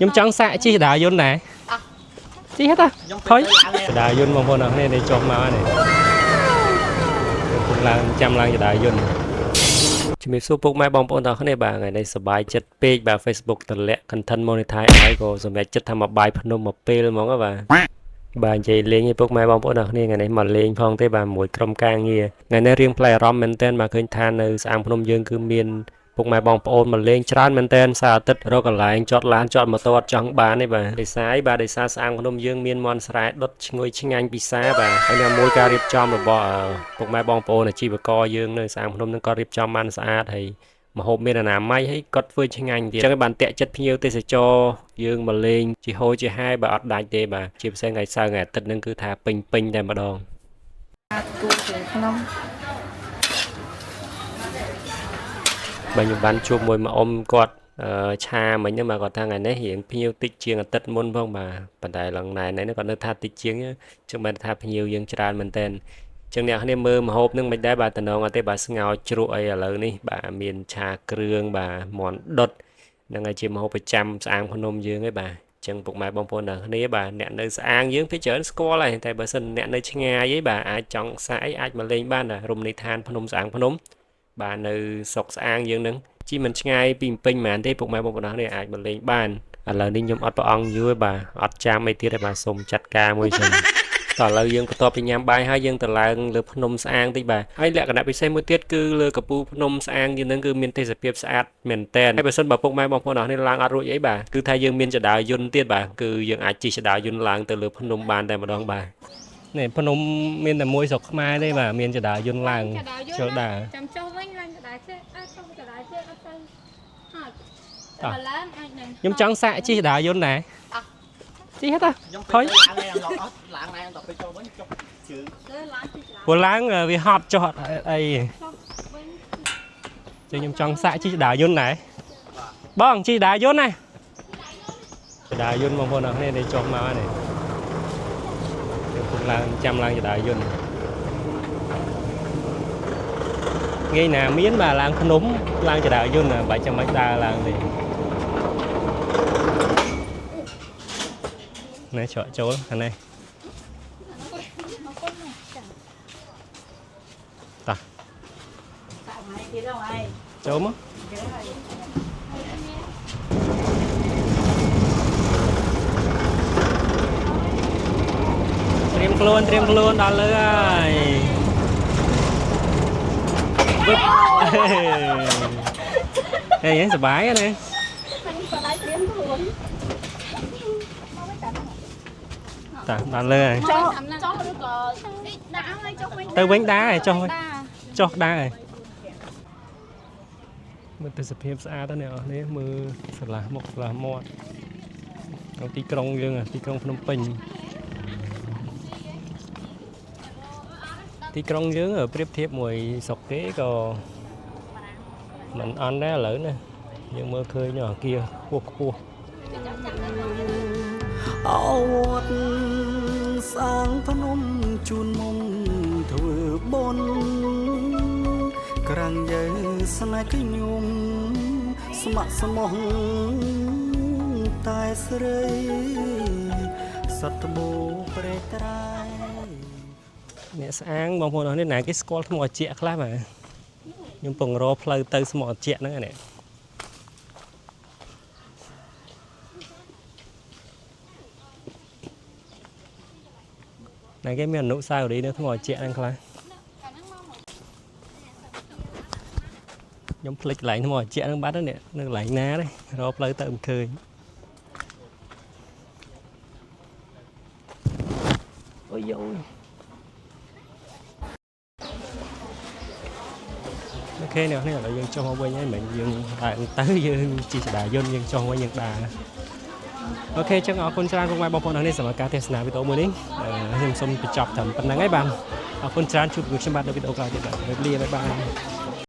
ខ្ញុំចង់សាកជិះជណ្ដើរយន្តដែរជិះទៅថយជណ្ដើរយន្តបងប្អូនអរគ្នានេះចុះមកនេះខ្ញុំកំពុងឡើងចាំឡើងជណ្ដើរយន្តជំរាបសួរពុកម៉ែបងប្អូនទាំងអស់គ្នាបាទថ្ងៃនេះសប្បាយចិត្តពេកបាទ Facebook តម្លាក់ content monetize ឲ្យក៏សម្រេចចិត្តថាមកបាយភ្នំមកពេលហ្មងហ៎បាទបាទនិយាយលេងឯពុកម៉ែបងប្អូនទាំងអស់គ្នាថ្ងៃនេះមកលេងផងទេបាទមួយក្រុមការងារថ្ងៃនេះរៀងប្លែកអារម្មណ៍មែនទែនបាទឃើញថានៅស្អាងភ្នំយើងគឺមានពុកម៉ែបងប្អូនមកលេងច្រើនមែនទែនសៅរ៍អាទិត្យរកកន្លែងចតឡានចតម៉ូតូអត់ចង់បានទេបាទដោយសារអីបាទដោយសារស្អាងភ្នំយើងមានមន់ស្រែដុតឈ្ងុយឆ្ងាញ់ពិសាបាទហើយណាមួយការរៀបចំរបស់ពុកម៉ែបងប្អូនអាជីវករយើងនៅស្អាងភ្នំនឹងក៏រៀបចំបានស្អាតហើយម្ហូបមានអនាម័យហើយគាត់ធ្វើឆ្ងាញ់ទៀតអញ្ចឹងឲ្យបានតាក់ចិត្តភ្ញៀវទេសចរយើងមកលេងជាហូរជាហែបាទអត់ដាច់ទេបាទជាពិសេសថ្ងៃសៅរ៍ថ្ងៃអាទិត្យនឹងគឺថាពេញពេញតែម្ដង គូទៅក្នុង បាទខ្ញុំបានជួបមួយម្អ៊ំគាត់ឆាមិញហ្នឹងបាទគាត់ថាថ្ងៃនេះរៀងភ្ញៀវតិចជាងអាទិត្យមុនផងបាទប៉ុន្តែឡើងណែនេះគាត់នៅថាតិចជាងអញ្ចឹងបានថាភ្ញៀវយើងច្រើនមែនតើអញ្ចឹងអ្នកគ្នាមើលម្ហូបហ្នឹងមិនដែរបាទតំណងអត់ទេបាទស្ងោរជ្រក់អីឥឡូវនេះបាទមានឆាគ្រឿងបាទមាន់ដុតហ្នឹងហើយជាម្ហូបប្រចាំស្អាងភ្នំយើងឯងបាទអញ្ចឹងពុកម៉ែបងប្អូនទាំងគ្នាបាទអ្នកនៅស្អាងយើងភាគច្រើនស្គាល់ហើយតែបើសិនអ្នកនៅឆ្ងាយឯងបាទអាចចង់សាកអីអាចមកលេងបានដែររមណីយដ្ឋានភ្នំស្អាងភ្នំបាទនៅស្រុកស្អាងយើងហ្នឹងជីមិនឆ្ងាយពីភ្នំពេញហ្មងទេពុកម៉ែបងប្អូនទាំងគ្នាអាចមកលេងបានឥឡូវនេះខ្ញុំអត់ព្រះអង្គយូរទេបាទអត់ចាំអីទៀតទេបាទសូមចាត់ការមួយសិនតោះឥឡូវយើងបន្ទាប់ពីញ៉ាំបាយហើយយើងទៅឡើងលើភ្នំស្អាងតិចបាទហើយលក្ខណៈពិសេសមួយទៀតគឺលើកំពូលភ្នំស្អាងយើងនឹងគឺមានទេសភាពស្អាតមែនទែនហើយបើសិនបើពុកម៉ែបងប្អូនអរគ្នាឡើងអត់រួចអីបាទគឺថាយើងមានជណ្ដើរយន្តទៀតបាទគឺយើងអាចជិះជណ្ដើរយន្តឡើងទៅលើភ្នំបានតែម្ដងបាទនេះភ្នំមានតែមួយស្រុកខ្មែរទេបាទមានជណ្ដើរយន្តឡើងជលដើរ ចាំចុះវិញឡើងកដាចេះអត់ចុះកដាចេះអត់ទៅហត់តែបើឡើងអាចនឹង ខ្ញុំចង់សាកជិះជណ្ដើរយន្តដែរជិះទៅ ខ្ញុំ ថយ ឡើងឯងអត់ឡើងឯងដល់ពេលចូលវិញចុះជើង ទៅឡើងទីកន្លែង ព្រោះឡើងវាហត់ចុះអត់អី ចុះវិញ ចឹងខ្ញុំចង់សាកជិះជណ្ដើរយន្តដែរបងជិះជណ្ដើរយន្តណាជណ្ដើរយន្តបងប្អូនអរគ្នានេះចុះមកនេះខ្ញុំកំពុងឡើងចាំឡើងជណ្ដើរយន្តថ្ងៃណាមានបាទឡើងភ្នំឡើងជណ្ដើរយន្តណាបាច់ចាំបាច់ដើរឡើងទេនេះច្រកចូលខាងនេះតោះចូលមក ត្រៀមខ្លួនត្រៀមខ្លួនដល់លើហើយវឹបហេហេសប្បាយណាតាដល់លើហើយ ចុះចុះឬក៏ដាក់ឲ្យចុះវិញ ទៅវិញដែរចុះវិញ ដា ចុះដែរមើលទេសភាពស្អាតណាស់អ្នកនរនេះមើលស្រឡះមុខស្រឡះមាត់នៅទីក្រុងយើងទីក្រុងភ្នំពេញទីក្រុងយើងប្រៀបធៀបមួយស្រុកគេក៏មិនអន់ដែរឥឡូវណាយើងមើលឃើញអាគារខ្ពស់ខ្ពស់ អវត្តស្អាងភ្នំជូនមុំធ្វើបុណ្យក្រាំងយើស្នេហ៍ខ្ញុំស្ម័គ្រស្មោះតែស្រីសត្វបូព្រេត្រៃ អ្នកស្អាងបងប្អូនអរនេះណាគេស្គាល់ថ្មអាជាក់ខ្លះបាទខ្ញុំពងរកផ្លូវទៅថ្មអាជាក់ហ្នឹងនេះណាគេមានអនុស្សាវរីយ៍នៅថ្មអាជាក់ហ្នឹងខ្លះខ្ញុំភ្លេចកន្លែងថ្មអាជាក់ហ្នឹងបាត់ហើយនេះនៅកន្លែងណាទេរកផ្លូវទៅមិនឃើញអូយយ អូខេអ្នកនេះឥឡូវយើងចុះមកវិញហើយមិនយើងឡើងទៅយើងជិះជណ្ដើរយន្តយើងចុះវិញយើងដើរអូខេចឹងអរគុណច្រើនពុកម៉ែបងប្អូនអរនេះសម្រាប់ការទស្សនាវីដេអូមួយនេះខ្ញុំសូមបញ្ចប់ត្រឹមប៉ុណ្្នឹងហើយបាទអរគុណច្រើនជួបជាមួយខ្ញុំបាទនៅវីដេអូក្រោយទៀតបាទជម្រាបលាបាយបាយ។